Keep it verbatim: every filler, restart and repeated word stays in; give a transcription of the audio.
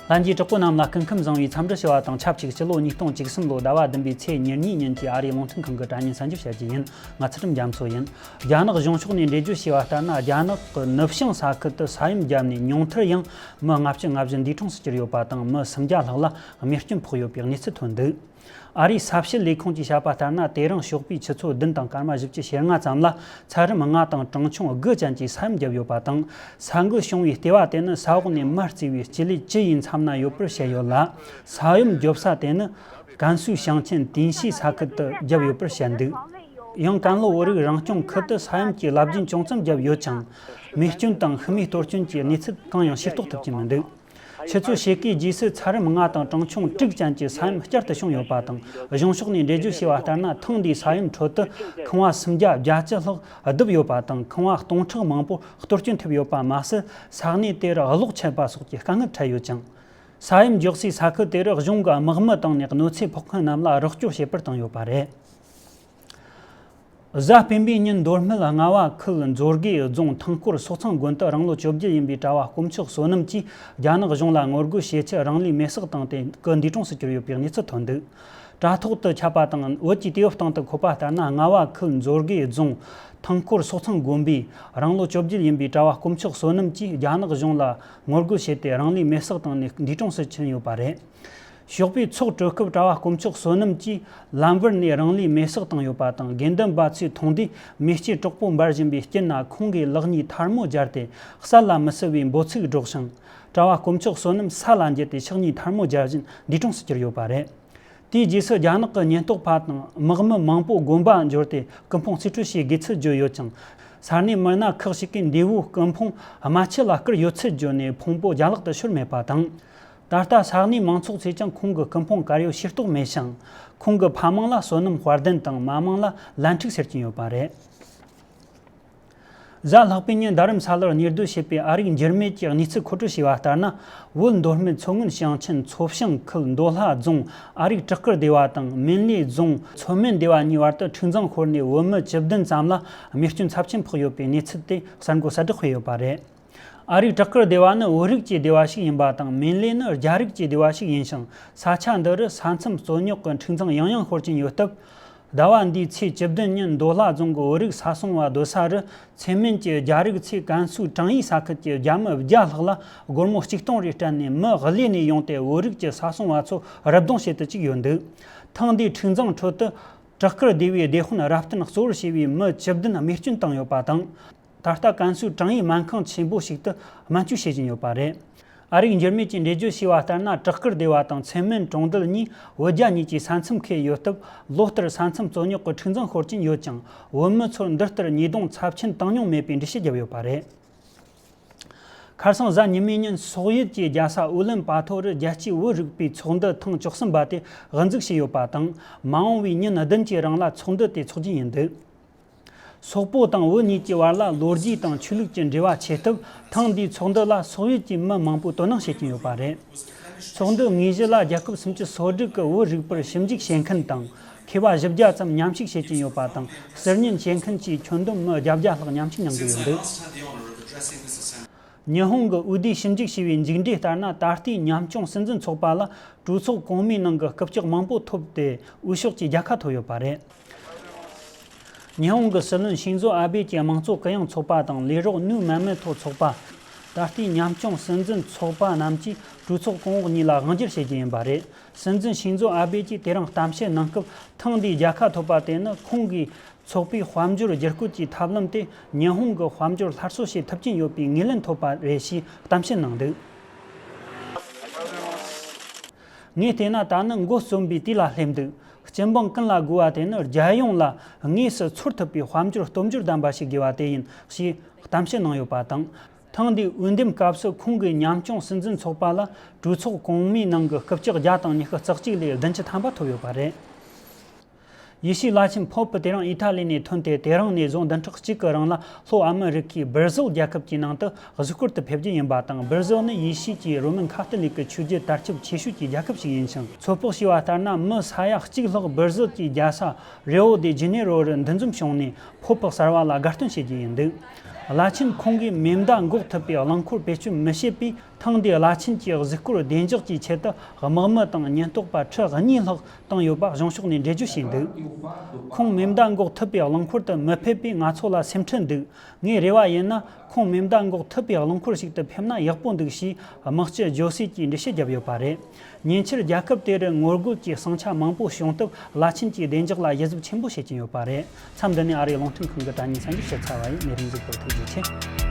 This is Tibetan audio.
ལྷན་རྒྱས་གྲོགས་པོ་རྣམས་ལ་སྐུ་ཁམས་བཟང་བའི་འཚམས་འདྲི་ཞུ་བ་དང་ཆབས་ཅིག་སྤྱི་ལོ་ཉིས་སྟོང་བཅུ་གསུམ་ལོ་ཟླ་བ་བདུན་པའི་ཚེས་ཉེར་གཉིས་ཉིན་གྱི་ཨ་རིའི་རླུང་འཕྲིན་ཁང་གི་དྲ་བརྙན་གསན་རྒྱབ་བྱ་རྒྱུ་ཡིན། ང་ཚུལ་ཁྲིམས་རྒྱ་མཚོ་ཡིན། རྒྱ་ནག་གཞུང་ཕྱོགས་ནས་འགྲེལ་བརྗོད་བྱས་པ་ལྟར་ན། རྒྱ་ནག་གི་ནུབ་བྱང་ས་ཁུལ་དུ་ས་ཡོམ་བརྒྱབ་ནས་ཉུང་མཐར་ཡང་མི་ལྔ་བཅུ་ང་བཞི་འདས་གྲོངས་སུ་གྱུར་ཡོད་པ་དང་། མི་སུམ་བརྒྱ་ལྷག་ལ་རྨས་སྐྱོན་ཕོག་ཡོད་པའི་གནས་ཚུལ་ཐོན་འདུག་ཨ་རིའི་ས་བྱི་ལས་ཁུངས་ཀྱིས་བཤད་པ་ལྟར་ན། དེ་རིང་ཞོགས་པའི་ཆུ་ཚོད་བདུན་དང་སྐར་མ་བཞི་བཅུ་ཞེ་ལྔ་ཙམ་ལ་ཚད་རིམ་ལྔ་དང་གྲངས་ཆུང་དགུ་ཅན་གྱི་ས་ཡོམ་བརྒྱབ་ཡོད་པ་དང་། ས་འགུལ་བྱུང་བའི་ལྟེ་བ་དེ་ནི་ས་འོག་ནས་མར་བརྩིས་པའི་སྤྱི་ལེ་བཅུ་ཡི་མཚམས་ན་ཡོད་པར་བཤད་ཡོད་ལ། ས་ཡོམ་བརྒྱབ་ས་དེ་ནི་ཀན་སུའུ་ཞིང་ཆེན་ཏིན་ཤི་ས་ཁུལ་དུ་བརྒྱབ་ཡོད་པར་བཤད་འདུག་ཡང་ཀན་ལྷོ་བོད་རིགས་རང་སྐྱོང་ཁུལ་དུ་ས་ཡོམ་གྱི་རླབས་རྒྱུན་ཅུང་ཙམ་བརྒྱབ་ཡོད་ཀྱང་། རྨས་སྐྱོན་དང་ཤི་རྨས་གཏོར་སྐྱོན་གྱི་གནས་ཚུལ་གང་ཡང་ཤེས་རྟོགས་ཐུབ་ཀྱི་མི་འདུག་ཆུ་ཚོད་ཕྱེད་ཀའི་རྗེས་སུ་ཚད་རིམ་ལྔ་དང་གྲངས་ཆུང་དྲུག་ཅན་གྱི་ས་ཡོམ་བསྐྱར་དུ་བྱུང་ཡོད་པ་དང་། གཞུང་ཕྱོགས་ནས་འགྲེལ་བརྗོད་བྱས་པ་ལྟར་ན། ཐེངས་འདིའི་ས་ཡོམ་ཁྲོད་དུ་ཁང་བ་སུམ་བརྒྱ་བརྒྱད་ཅུ་ལྷག་བརྡིབས་ཡོད་པ་དང་། ཁང་བ་སྟོང་ཕྲག་མང་པོར་གཏོར་སྐྱོན་ཐེབས་ཡོད་པ་མ་ཟད། ས་གནས་དེར་གློག་ཆད་པ་སོགས་ཀྱི་དཀའ་ངལ་འཕྲད་ཡོད་ཅིང་། ས་ཡོམ་འཇོག་སའི་ས་ཁུལ་དེར་གཞུང་གིས་དམག་མི་བཏང་ནས་གནོད་འཚེ་ཕོག་མཁན་རྣམས་ལ་རོགས་སྐྱོར་བྱེད་པར་བཏང་ཡོད་པ་རེད། གཟའ་སྤེན་པའི་ཉིན་མདོ་སྨད་རྔ་བ་ཁུལ་མཛོད་དགེ་རྫོང་ཐང་སྐོར་སོག་ཚང་དགོན་དུ་རང་ལོ་བཅོ་བརྒྱད་ཡིན་པའི་གྲྭ་བ་དཀོན་མཆོག་བསོད་ནམས་ཀྱིས་རྒྱ་ནག་གཞུང་ལ་ངོ་རྒོལ་བྱེད་ཆེད་རང་ལུས་མེར་སྲེག་བཏང་སྟེ་སྐུ་འདས་གྲོངས་སུ་གྱུར་ཡོད་པའི་གནས་ཚུལ་ཐོན་འདུག་དྲ་ཐོག་ཏུ་ཁྱབ་པ་དང་། བོད་ཀྱི་དུས་བབ་སྟེང་དུ་འཁོད་པ་ལྟར་ན། རྔ་བ་ཁུལ་མཛོད་དགེ་རྫོང་ཐང་སྐོར་སོག་ཚང་དགོན་པའི་རང་ལོ་བཅོ་བརྒྱད་ཡིན་པའི་གྲྭ་བ་དཀོན་མཆོག་བསོད་ནམས་ཀྱིས་རྒྱ་ནག་གཞུང་ལ་ངོ་རྒོལ་བྱས་ཏེ་རང་ལུས་མེར་སྲེག་བཏང་ནས་འདས་གྲོངས་སུ་ཕྱིན་ཡོད་པ་རེད། ཞོགས་པའི་ཚོགས་གྲོལ་སྐབས་གྲྭ་བ་དཀོན་མཆོག་བསོད་ནམས་ཀྱིས་ལམ་བར་ནས་རང་ལུས་མེར་སྲེག་བཏང་ཡོད་པ་དང་། དགེ་འདུན་པ་ཚོས་མཐོང་དུས་མེ་ལྕེ་དྲག་པོ་འབར་བཞིན་པའི་དཀྱིལ་ན་ཁོང་གི་ལག་གཉིས་ཐལ་མོ་སྦྱར་ཏེ་གསལ་ལ་མི་གསལ་བའི་འབོད་ཚིག་སྒྲོག་ཞིང་། གྲྭ་བ་དཀོན་མཆོག་བསོད་ནམས་ས་ལ་འགྱེལ་ཏེ་ཕྱག་གཉིས་ཐལ་མོ་སྦྱར་བཞིན་འདས་གྲོངས་སུ་གྱུར་ཡོད་པ་རེད། དེའི་རྗེས་སུ་རྒྱ་ནག་གི་ཉེན་རྟོག་པ་དང་དམག་མི་མང་པོ་དགོན་པར་འབྱོར་ཏེ་སྐུ་ཕུང་རྩིས་སྤྲོད་བྱེད་དགོས་ཚུལ་བརྗོད་ཡོད་ཅིང་། ས་གནས་མི་སྣ་ཁག་ཅིག་གིས་འདས་པོའི་སྐུ་ཕུང་རྨ་ཆུ་ལ་བསྐུར་ཡོད་ཚུལ་བརྗོད་ནས་ཕུང་པོ་རྒྱ་ལག་ཏུ་ཤོར་མེད་པ་དང་། ད་ལྟ་ས་གནས་མང་ཚོགས་ཚོས་ཀྱང་ཁོང་གི་སྐུ་ཕུང་གར་ཡོད་ཤེས་རྟོགས་མེད་ཞིང་། ཁོང་གི་ཕ་མིང་ལ་བསོད་ནམས་དཔལ་ལྡན་དང་། མ་མིང་ལ་ལན་ཁྲིག་ཟེར་གྱིན་ཡོད་པ་རེད། གཟའ་ལྷག་པའི་ཉིན་རྡ་རམ་ས་ལར་གཉེར་སྡོད་བྱས་པའི་ཨ་རིའི་འགྱུར་མེད་ཀྱི་གནས་ཚུལ་མཁོ་སྤྲོད་བྱས་པ་ལྟར་ན། བོད་མདོ་སྨད་མཚོ་སྔོན་ཞིང་ཆེན་མཚོ་བྱང་ཁུལ་མདོ་ལྷ་རྫོང་ཨ་རིག་བྲག་དཀར་སྡེ་བ་དང་། མིན་ལེ་རྫོང་མཚོ་སྨན་སྡེ་བ་གཉིས་བར་དུ་འཁྲུག་འཛིང་ཤོར་ནས་བོད་མི་བཅུ་བདུན་ཙམ་ལ་རྨས་སྐྱོན་ཚབས་ཆེན་ཕོག་ཡོད་པའི་གནས་ཚུལ་དེ་གསར་འགོད་གསལ་བསྒྲགས་སྤེལ་ཡོད་པ་རེད། ཨ་རིག་བྲག་དཀར་སྡེ་བ་ནི་བོད་རིགས་ཀྱི་སྡེ་བ་ཞིག་ཡིན་པ་དང་། མིན་ལེ་ནི་རྒྱ་རིགས་ཀྱི་སྡེ་བ་ཞིག་ཡིན་ཞིང་། ས་ཆ་འདི་རུ་ས་མཚམས་རྩོད་རྙོག་གི་འཁྲུག་འཛིང་ཡང་ཡང་ཤོར་གྱིན་ཡོད་སྟབས། ཟླ་བ་འདིའི་ཚེས་བཅུ་བདུན་ཉིན་མདོ་ལྷ་རྫོང་གི་བོད་རིགས་ས་སྲུང་བ་སྡོད་ས་རུ་མཚན་སྨད་ཀྱི་རྒྱ་རིགས་ཚོས་ཀན་སུའུ་ཀྲང་ཡི་ས་ཁུལ་གྱི་རྒྱ་མི་བརྒྱ་ལྷག་ལ་སྒོར་མོ་གཅིག་སྟོང་རེ་སྤྲད་ནས་མི་གླས་ནས་ཡོང་སྟེ་བོད་རིགས་ཀྱི་ས་སྲུང་བ་ཚོ་རུབ་རྡུང་བྱེད་དུ་བཅུག་ཡོད་འདུག་ཐེངས་འདིའི་འཁྲུག་འཛིང་ཁྲོད་དུ་བྲག་དཀར་སྡེ་བའི་སྡེ་དཔོན་རབ་བརྟན་གཙོ་བོར་བྱས་པའི་མི་བཅུ་བདུན་རྨས་སྐྱོན་བཏང་ཡོད་པ་དང་། ད་ལྟ་ཀན་སུའུ་ཀྲང་ཡི་སྨན་ཁང་ཆེན་པོ་ཞིག་ཏུ་སྨན་བཅོས་བྱེད་བཞིན་ཡོད་པ་རེད། ཨ་རིའི་འགྱུར་མེད་ཀྱིས་འགྲེལ་བརྗོད་བྱས་པ་ལྟར་ན། བྲག་དཀར་སྡེ་བ་དང་མཚན་སྨད་གྲོང་རྡལ་གཉིས་བོད་རྒྱ་གཉིས་ཀྱི་ས་མཚམས་འཁེལ་ཡོད་སྟབས། ལོ་ལྟར་ས་མཚམས་རྩོད་རྙོག་གི་འཁྲུག་འཛིང་ཤོར་གྱིན་ཡོད་ཀྱང་། བོད་མི་ཚོར་འདི་ལྟར་ཉེས་རྡུང་ཚབས་ཆེན་བཏང་མྱོང་མེད་པའི་འགྲེལ་བཤད་བརྒྱབ་ཡོད་པ་རེད། ཁ་སང་གཟའ་ཉི་མའི་ཉིན་སོག་ཡུལ་གྱི་རྒྱལ་ས་ཨུ་ལན་པ་ཐོ་རུ་རྒྱལ་སྤྱིའི་བོད་རིག་པའི་ཚོགས་འདུ་ཐེངས་བཅུ་གསུམ་པ་དེ་དབུ་འཛུགས་བྱས་ཡོད་པ་དང་། མ་འོངས་པའི་ཉིན་བདུན་གྱི་རིང་ལ་ཚོགས་འདུ་དེ་འཚོགས་རྒྱུ་ཡིན་འདུག་སོག་པོ་དང་བོད་གཉིས་ཀྱི་བར་ལ་ལོ་རྒྱུས་དང་ཆོས་ལུགས་ཀྱི་འབྲེལ་བ་ཆེ་སྟབས། ཐེངས་འདིའི་ཚོགས་འདུ་ལ་སོག་ཡུལ་གྱི་མི་མང་པོས་དོ་སྣང་བྱེད་ཀྱིན་ཡོད་པ་རེད། ཚོགས་འདུའི་དངོས་གཞི་ལ་རྒྱལ་ཁབ་སུམ་ཅུ་སོ་དྲུག་གི་བོད་རིག་པར་ཞིབ་འཇུག་བྱེད་མཁན་དང་། མཁས་པ་བཞི་བརྒྱ་ཙམ་མཉམ་ཞུགས་བྱེད་ཀྱིན་ཡོད་པ་དང་། ཟུར་ཉན་བྱེད་མཁན་གྱི་ཁྱོན་བསྡོམས་མི་བརྒྱད་བརྒྱ་ལྷག་མཉམ་ཞུགས་གནང་གི་ཡོད་འདུག་ཉི་ཧོང་གི་འོས་བསྡུའི་ཞིབ་འཇུག་བྱས་པའི་མཇུག་འབྲས་ལྟར་ན། ད་ལྟའི་ཉམ་ཆུང་སྲིད་འཛིན་ཚོགས་པ་ལ་གྲོས་ཚོགས་གོང་མའི་ནང་གི་སྐུ་བཅར་མང་པོ་ཐོབ་སྟེ། འོས་ཤོག་གི་རྒྱལ་ཁ་ཐོབ་ཡོད་པ་རེད། ཉི་ཧོང་གི་སྲིད་བློན་ཤིན་ཛོ་ཨ་བྷེ་ཀྱི་དམངས་གཙོ་གུ་ཡངས་ཚོགས་པ་དང་། ལས་རོགས་ནུའུ་མན་མེ་ཐོ་ཚོགས་པ། ད་ལྟའི་ཉམ་ཆུང་སྲིད་འཛིན་ཚོགས་པ་རྣམས་ཀྱིས་གྲོས་ཚོགས་གོང་འོག་གཉིས་ལ་དབང་སྒྱུར་བྱེད་རྒྱུ་ཡིན་པ་རེད། སྲིད་འཛིན་ཤིན་ཛོ་ཨ་བྷེ་ཀྱིས་དེ་རིང་གཏམ་བཤད་གནང་སྐབས། ཐེངས་འདིའི་རྒྱལ་ཁ་ཐོབ་པ་དེ་ནི་ཁོང་གིས་ཚོགས་པའི་དཔལ་འབྱོར་བསྒྱུར་བཀོད་ཀྱི་ཐབས་ལམ་དེ་ཉི་ཧོང་གི་དཔལ་འབྱོར་སླར་གསོ་བྱེད་ཐུབ་ཀྱིན་ཡོད་པའི་ངོས་ལེན་ཐོབ་པ་རེད་ཞེས་གཏམ་བཤད་གནང་འདུག་ངས་བལྟས་ན། ད་ནི་མགོ་རྩོམ་པའི་དུས་ལ་སླེབས་འདུག་སྤྱི་འབངས་ཀུན་ལ་དགོས་པ་དེ་ནི། རྒྱལ་ཡོངས་ལ་དངོས་སུ་ཚོར་ཐུབ་པའི་དཔལ་འབྱོར་སྟོབས་འབྱོར་ལྡན་པ་ཞིག་དགོས་པ་དེ་ཡིན། ཞེས་གཏམ་བཤད་གནང་ཡོད་པ་དང་། ཐེངས་འདིའི་འོས་འདེམས་སྐབས་སུ་ཁོང་གིས་ཉམ་ཆུང་སྲིད་འཛིན་ཚོགས་པ་ལ་གྲོས་ཚོགས་གོང་མའི་ནང་གི་སྐུ་བཅར་བརྒྱ་དང་ཉི་ཤུ་རྩ་གཅིག་ལས་བདུན་ཅུ་ཐམ་པ་ཐོབ་ཡོད་པ་རེད། ཡེ་ཤུའི་བླ་ཆེན་ཕོ་པ་དེ་རིང་ཨི་ཐ་ལི་ནས་ཐོན་ཏེ། དེ་རིང་ནས་བཟུང་བདུན་ཕྲག་གཅིག་གི་རིང་ལ་ལྷོ་ཨ་མི་རི་ཁའི་སྦིར་ཟིལ་རྒྱལ་ཁབ་ཀྱི་ནང་དུ་གཟིགས་སྐོར་དུ་ཕེབས་རྒྱུ་ཡིན་པ་དང་། སྦིར་ཟིལ་ནི་ཡེ་ཤུ་གྱི་རོ་མན་ཁ་ཏི་ལིག་གི་ཆོས་བརྒྱུད་དར་ཁྱབ་ཆེ་ཤོས་ཀྱི་རྒྱལ་ཁབ་ཞིག་ཡིན་ཞིང་། ཚོད་དཔག་བྱས་པ་ལྟར་ན། མི་ས་ཡ་གཅིག་ལྷག་སྦིར་ཟིལ་གྱི་རྒྱལ་ས་རི་ཨོ་དེ་ཇི་ནེ་རོ་རུ་འདུ་འཛོམས་བྱུང་ནས། ཕོ་པ་གསར་བ་ལ་དགའ་སྟོན་བྱེད་རྒྱུ་ཡིན་འདུག་བླ་ཆེན་ཁོང་གིས་མེ་མདའ་འགོག་ཐུབ་པའི་རླངས་འཁོར་བེད་སྤྱོད་མི་བྱེད་པའི་ཐེངས་འདིའི་བླ་ཆེན་གྱི་གཟིགས་སྐོར་བདེ་འཇགས་ཀྱི་ཆེད་དུ། དམག་མི་དང་ཉེན་རྟོག་པ་ཁྲི་གཉིས་ལྷག་བཏང་ཡོད་པ་གཞུང་ཕྱོགས་ནས་འགྲེལ་བརྗོད་བྱས་འདུག་ཁོང་མེ་མདའ་འགོག་ཐུབ་པའི་རླངས་འཁོར་དུ་མི་ཕེབས་པས་ང་ཚོ་ལ་སེམས་ཁྲལ་འདུག་ངའི་རེ་བ་ཡིན་ན། ཁོང་མེ་མདའ་འགོག་ཐུབ་པའི་རླངས་འཁོར་ཞིག་ཏུ་ཕེབས་ན་ཡག་པོ་འདུག་ཞེས་དམག་སྤྱི་ཇོ་སི་གྱིས་འགྲེལ་བཤད་བརྒྱབ་ཡོད་པ་རེད། ཉེ་ཆར་རྒྱལ་ཁབ་དེ་རུ་ངོ་རྒོལ་གྱི་ཟིང་ཆ་མང་པོ་བྱུང་སྟབས། བླ་ཆེན་གྱིས་བདེ་འཇགས་ལ་ཞིབ་འཇུག་ཆེན་པོ་བྱེད་ཀྱིན་ཡོད་པ་རེད། མཚམས་འདི་ནས་ཨ་རིའི་རླུང་འཕྲིན་ཁང་གི་དྲ་བརྙན་གསར་འགྱུར་ཞིབ་ཚགས་པ་ཡིས་ནས་རིམ་གཟིགས་པར་ཐུགས་རྗེ་ཆེ།